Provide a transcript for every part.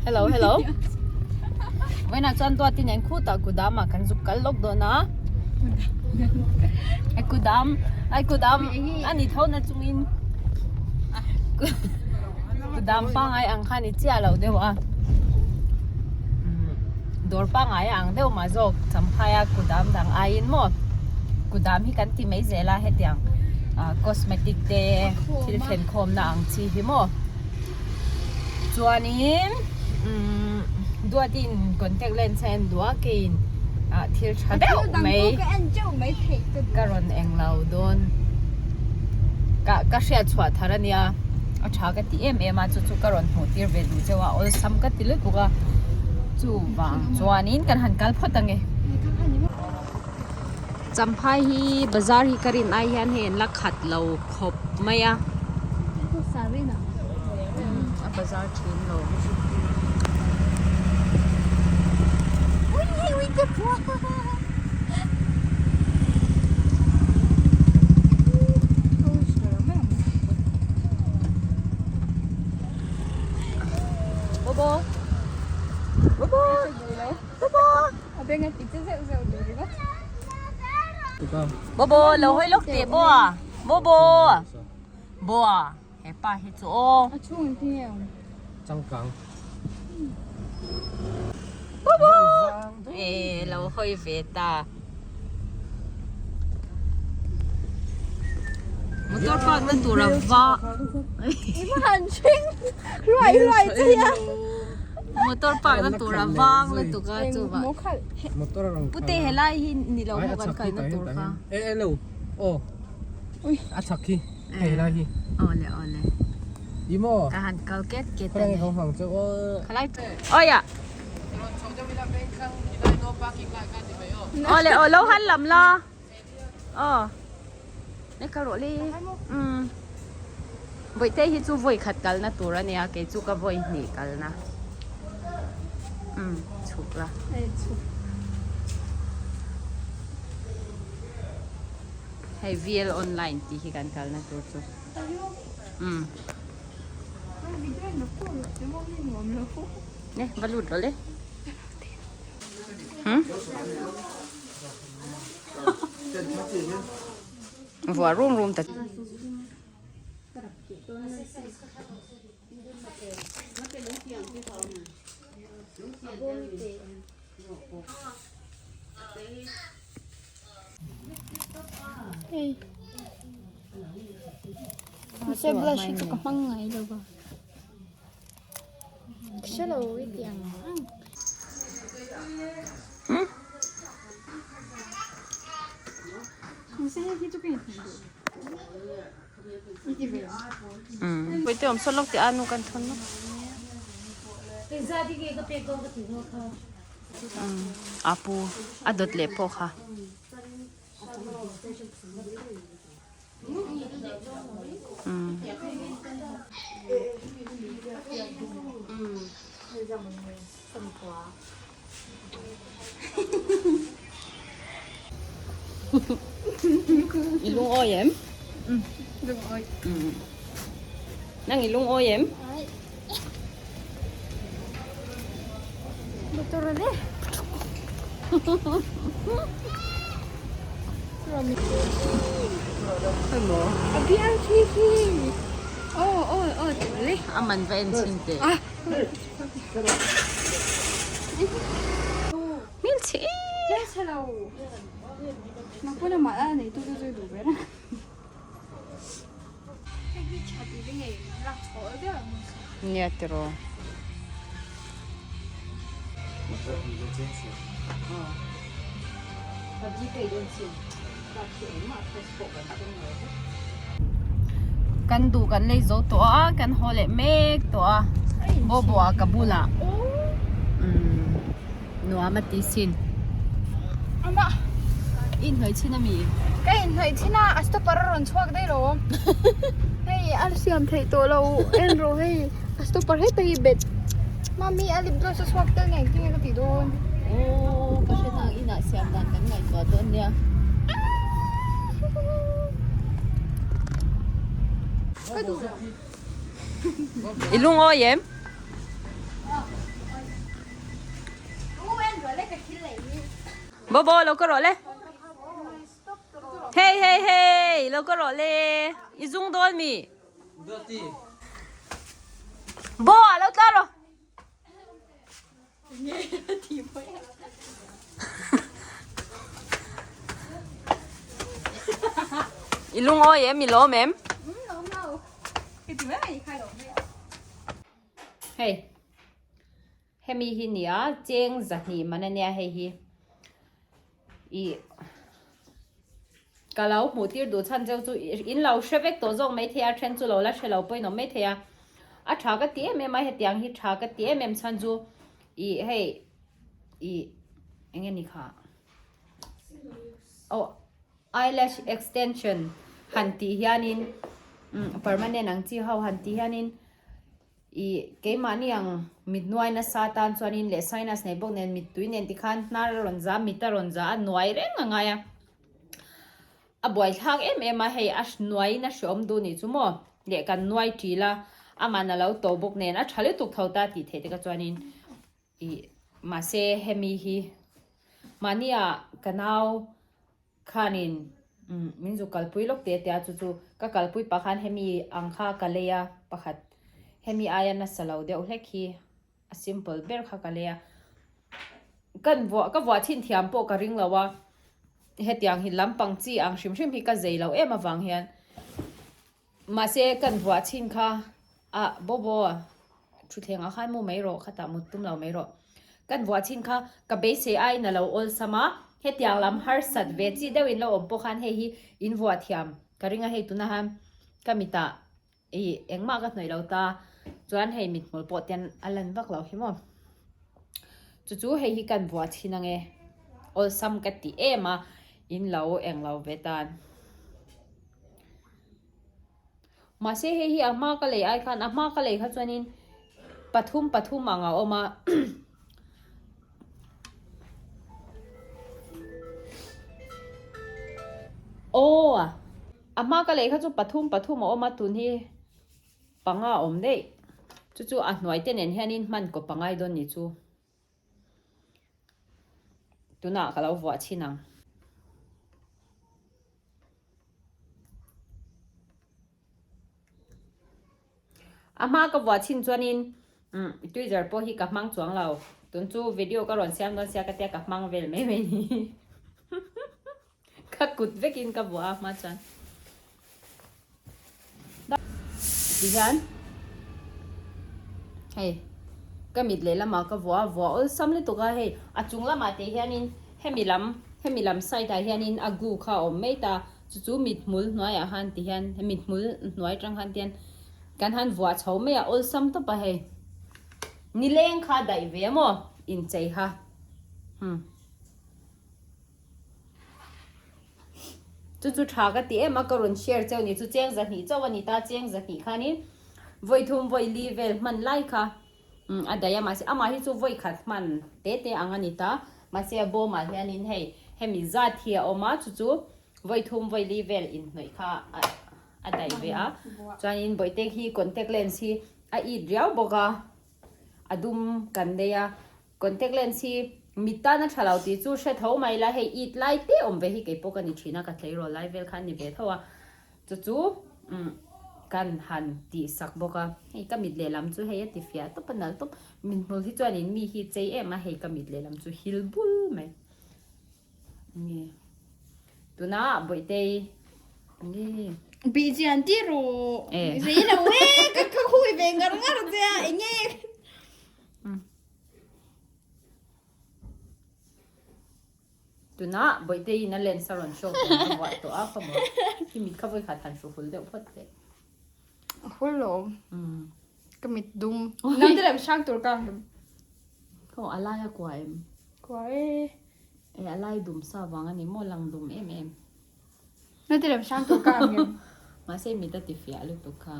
Hello hello Vawiinah chuan duat in eng khutah kudam ah kan zuk kal lawk dawn a Kudam ai kudam a ni tho na chungin Kudam pangngai ang kha ni chiah lo deuh a Dawr pangngai a ang deuh mah zawk Champhai a kudam dang aiin maw Kudam hi kan ti mai zel a hetiang cosmetic te thil thlen khawmna ang chi hi maw Chuanin umm Duatin contact lens a en duh a keiin ah thil tha deuh mai ka rawn eng lo dawn ka ka hriat chhuah thar a nia a tha ka ti em em a chu chu ka rawn hmuh tir ve duh cheu a awlsam ka ti lutuk a chuvang chuanin kan han kal phawt ang e. Champhai hi bazar hi ka rin ai hian hei an la khat lo khawp mai a a bazar thin lo Bobo Bobo Bobo Bobo lo hawi lawk teh bo a Bobo Bo a hepa hi chu aw A chhung in tinge awm Changkang Bobo e lo hawi ve ta Motor park na tur a va I va han hring ruai ruai che a Motor park na tur a vang lutuk a chuvah Pute helai hi ni lo maw kan kalna tur kha. E e lo aw a chhak hi hei helai hi. Awle awle. I maw. Ka han kal ket ket a ni. Khalai Awia. Awle aw lo han lam la. Aw. Ne ka rawh le. Umm. Vawihtei hi chu vawi khat kalna tur a nia kei chu ka vawi hnih kalna. Umm chhuk la. Hei VL online tih hi kan kalna tur chu. Umm. Ne va lut rawh le. Hmm? Vua rum rum ta. Hei. Mahse blush hi chu ka hmang ngai lo va. Ka hre lo i tih ang ang. Mahse hei hi chu ka inhmeh duh. I ti ve ang. Pawite awm sawn lawk teh a nu kan thawn lawk. A pu a dawt leh pawh kha. I lungawi em? Lungawi. Nang i lungawi em? Motor a le. Emaw. A bial khi khi. Oh oh oh le. A man va en chhin teh. Hmel chhe e. Hmel chhe lo. Nang pawn amah a nei tu chu zui duh ber a. Nia tiraw. Kan duh kan lei zo tawh a kan haw leh mek tawh a bobo ah ka bulah Nuam a ti sin. Ama. I inhnawih chin ami? Ka inhnawih chin a, a stopper a rawn chhuak daih lo. Hei a siam theih tawh lo en rawh hei a stopper heta hi bet. Mami a lip gloss a chhuak tel ngei tinge ka tih dawn. Aww ka hre nang inah siam dan kan ngaihtuah dawn nia. Ka duh. I lungawi em? Bobo lo ka rawh le. Hei hei hei lo ka rawh le. I zung dawn mi? Bo a lo tla rawh. I lungawi em i lawm em? Hei hemi hi nia cheng zahnih man ania hei hi i ka lo hmuh tir duh chhan cheu chu in lo hre vek tawh zawk maithei a then chu lo la hre lo pawhin awm maithei a a tha ka ti em em a hetiang hi tha ka ti em em chhan chu i hei i eng nge ni kha aw eyelash extension han tih hianin permanent ang chi ho han tih hianin Ih, keimahni ang mit nuai nasa tan chuanin leh sinus nei bawk nen mittui nen tikhan hnar a rawn za, mit a rawn za a, nuai reng a ngai a. A buaithlak em em a, hei a nuaiin a hreawm duh nih chu maw? Leh kan nuai ṭil a, aman a lo to bawk nen a ṭha lutuk tho ta tih theih te ka chuanin ih, mahse hemi hi mahnia ka nau Khanin min zu kalpui lawk te tia chu chu ka kalpui pah khan hemi ang kha ka lei a pakhat hemi aia nasa lo deuh hlek hi a simple ber kha ka lei a kan vuah ka vuah chhin thiam pawh ka ring lo a hetiang hi lampang chi ang hrim hrim hi ka zei lo em avang hian Mahse kan vuah chhin kha a Bobo thutthleng ah khan mu mai rawh khatah mut tum lo mai rawh. Kan vuah chhin kha ka beisei aiin a lo awlsam a, hetiang lam harsat ve chi deuh in lo awm pawh khan hei hi in vuah thiam ka ring a hei tunah hian ka mitah ih engmah ka hnawih lo ta chuan hei mithmul pawh ten a lan vak lo hi maw. Chu chu hei hi kan vuah chhin ange awlsam ka ti em a in lo eng lo ve tan. Mahse hei hi a hma ka lei ai khan a hma ka lei kha chuanin pathum pathum ang a awm a aw a hma ka lei kha chu pathum pathum a awm a tun hi panga a awm daih chu chu a hnuai te nen hianin hman kawp a ngai dawn ni chu. Tunah ka lo vuah chhin ang. A hma ka vuah chhin chuanin umm tweezer pawh hi ka hmang chuang lo. Tun chu video ka rawn siam dawn sia ka tia ka hmang vel mai mai ni. Ka kut vekin ka vuah a hma chuan. Tihian hei ka mit lehlamah ka vuah a, vuah awlsam lutuk a hei a chung lamah te hianin hemi lam hemi lam side ah hianin a gu kha a awm mai ta chu chu mithmul hnuaiah khan tihian mithmul hnuai atang khan tihian kan han vuah chho mai a awlsam tawp a hei nileng kha daih ve maw inchei kha hmm. Chu chu tha ka ti em a, ka rawn share cheu ni chu cheng zahnih chauh a ni ta, cheng zahnih khanin vawi thum vawi li vel hman lai kha a daih a, mahse amah hi chu vawi khat hman te te ang a ni ta, mahse a bawmah hianin hei hemi zat hi a awm a, chu chu vawi thum vawi li vel inhnawih kha a daih ve a, chuanin bawihte hi contact lens hi a it riau bawk a, a dum kan nei a. Contact lens hi mit tan a tha lo tih chu hre tho mai la, hei it lai te awm ve hi kei pawh ka ni thin a, ka tleirawl lai vel kha a ni ve tho a, chu chu umm kan han tih sak bawk a, hei ka mit lehlam chu hei a ti fiah tawp a nalh tawp, mit hmul hi chuan in mi hi chei em a, hei ka mit lehlam chu hil bul mai nge tuna Bawihtei nge. Bih chian ti rawh, zei lo e, ka khawi ve ngar ngar che a, enge. Tunah Bawihteiin a lens a rawn show tur a vuah tawh a khawmaw khi mit kha vawikhat han hru hul deuh phawt teh. A hul lo. Ka mit dum. Nang te lem hrang tur ka ang. Khaw a lai a kua em? Kua e. E a lai dum sa vang a ni maw lang dum em em. Nang te lem hrang tur ka ang em? Mahse mit a ti fiah lutuk kha.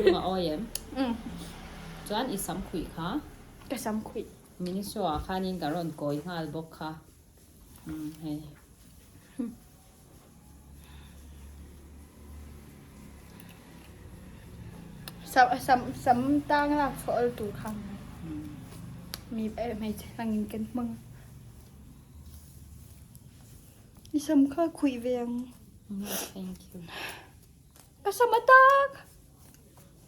Lung a awi em? Chuan i sam khuih kha? Ka sam khuih. Miniso ah khanin ka rawn kawi nghal bawk kha. Umm hei. Sam sam sam tang lak chhuah tur kha mi hmeichhe hlangin kan hmang a. I sam kha khuih ve ang. Thank you. Ka sam atak.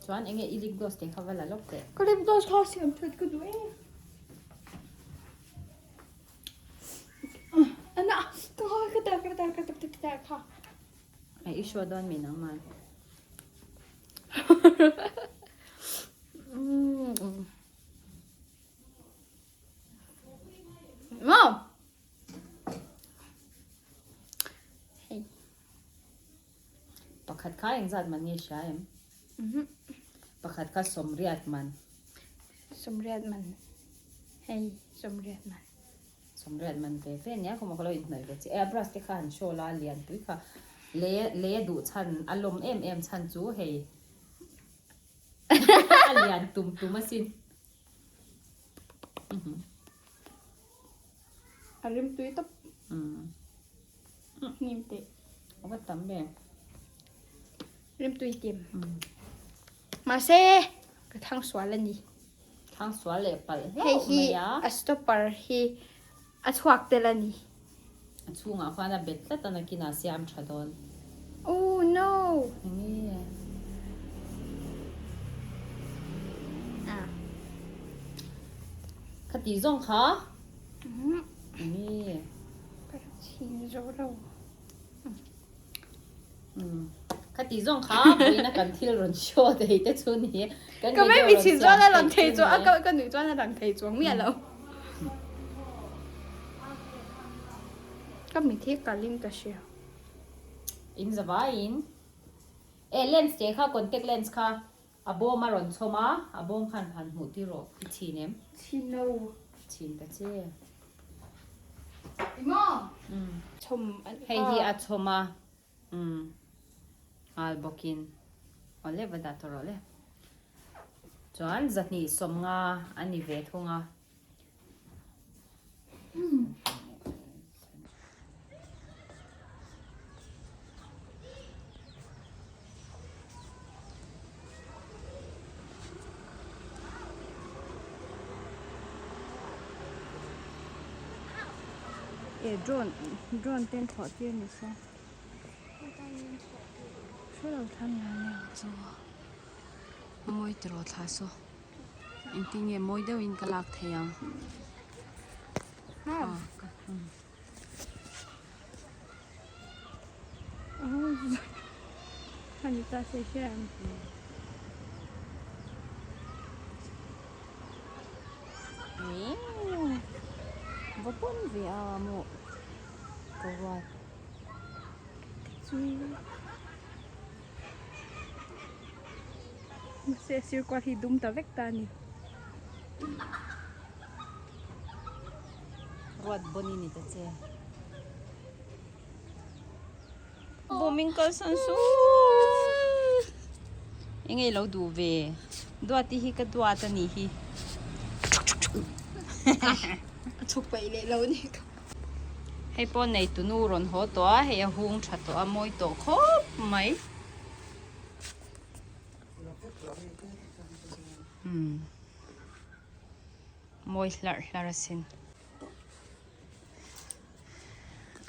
Chuan enge i lip gloss te kha va la lawk teh. Ka lip gloss kha siam that ka duh e. Ana ka hawi ka tar ka tar ka tar ka tar kha. Ai i show dawn mi nang man. Mom. Hei. Pakhat kha engzat man nge hria em? Pakhat kha sawmriat man. Sawmriat man. Hei sawmriat man. Sawmriat man ve ve nia khawma ka lo inhnawih ve che. E a brush te kha han show la lian pui kha. Lei lei a duh chhan a lawm em em chhan chu hei a lian tum tum asin. A rimtui tawp. Hnim teh. A va tam ve. Rimtui tim. Mahse ka thang sual a ni. Thang sual leh palh hlauh mai a. Hei hi a stopper hi a chhuak tel a ni. A chhungah khuan a bet tlat a nakinah siam tha dawn. Oh no! Enge? Ah. Kha tih zawng kha? Enge? Ka chhin zo lo. Kha tih zawng kha vawiina kan thil rawn show thei te chu ni. Ka mai mi chhin chuan a lang thei chuang a ka nuih chuan a lang thei chuang miah lo. Ka mit hi kalin ka hria. In zavaiin e lens te kha contact lens kha a bawm a rawn chhawm a, a bawm khan han hmuh tir rawh i chhin em? Chhin lo. Chhin ta che. I maw? Chhawm a Hei hi a chhawm a. Umm nghal bawkin awle va dah tawh rawh le. Chuan zahnih sawmnga a ni ve thung a. E drone drone ten thlawh tir ni se. Hrelo thla nge an ang chu a mawi tiraw thla saw engtin nge mawi deuhin ka lak thei ang Va pawn ve a maw ka ruat. Mahse a sir kual hi dum ta vek ta a ni. Ruat bawni ni ta che. Bawming kal san su. Enge i lo duh ve. Duati hi ka duat a nih hi. A chhuk paih leh lo a ni ka. Hei pawh nei tunu rawn haw tawh a, hei a hung tha tawh a, mawi tawh khawp mai. Umm mawi hlarh hlarh asin.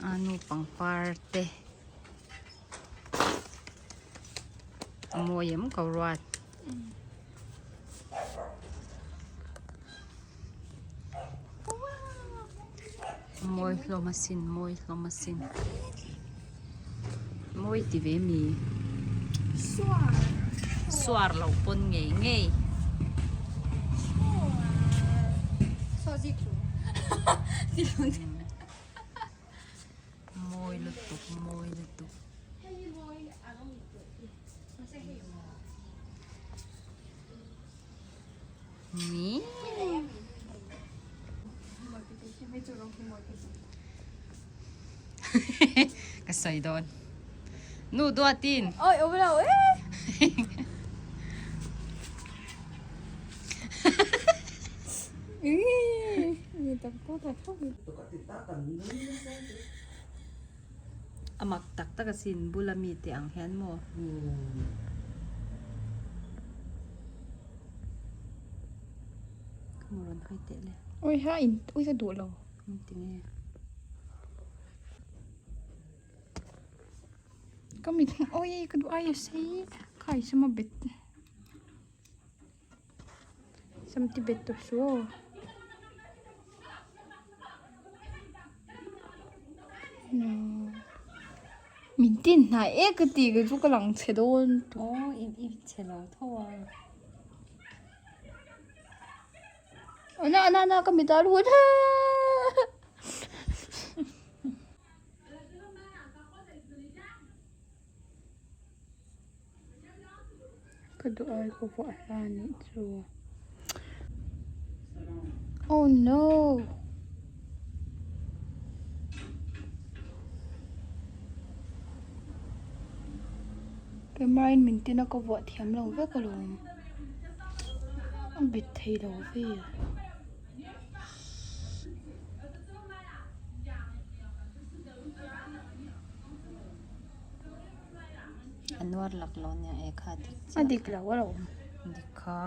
A nu pangpar te a mawi em ko ruat. Mawi hlawm asin mawi hlawm asin mawi ti ve mi suar loh pawn ngei ngei mawi lutuk mawi lutuk. Ni. Ka sawi dawn. Nu duatin. Oi, awm lo e. A mak tak tak asin bula mite ang hian maw. Ka mu rawn hawi teh le. Ui ha in ui ka duh lo. Eng ti nge? Ka mit oi ka duh ai a sei khai sama bet sam ti bet tawh suh aw. Min tin hnai e ka ti ka chu ka lang chhe dawn tawh. Aw i chhe lo tho a. Na na na ka mit a lut a. Ka duh ai ka vuah hla nih chu. Oh no. Camera in min tin a ka vuah thiam lo vek alawm. A bet thei lo vel. A nuar lak lo nia e kha dik chiah. A dik lo alawm. Dik kha.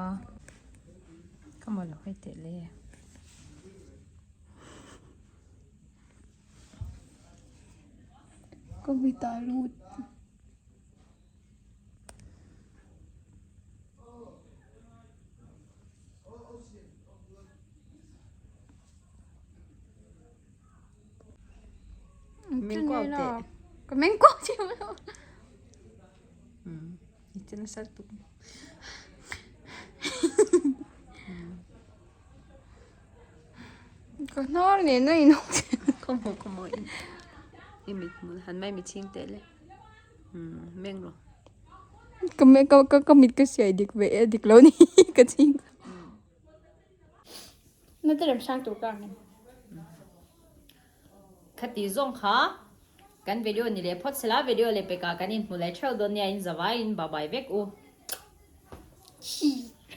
Ka maw lo hei teh le. Ka mit ah lut. Meng kuau teh. Ka meng kuau chi lo. I chen sar tuk. Ka hnar nen a inawk che. Khawmaw khawmaw i mit hmul han mai mi chhing teh le. Meng rawh. Ka ka ka ka mit ka siai dik ve e dik lo ni ka chhing. Na te rem sang tur ka ang em. Khati zawng kha kan video ni leh phawt sela video leh pekah kan inhmu leh theuh dawn nia in zavaiin bye bye vek u. Hi.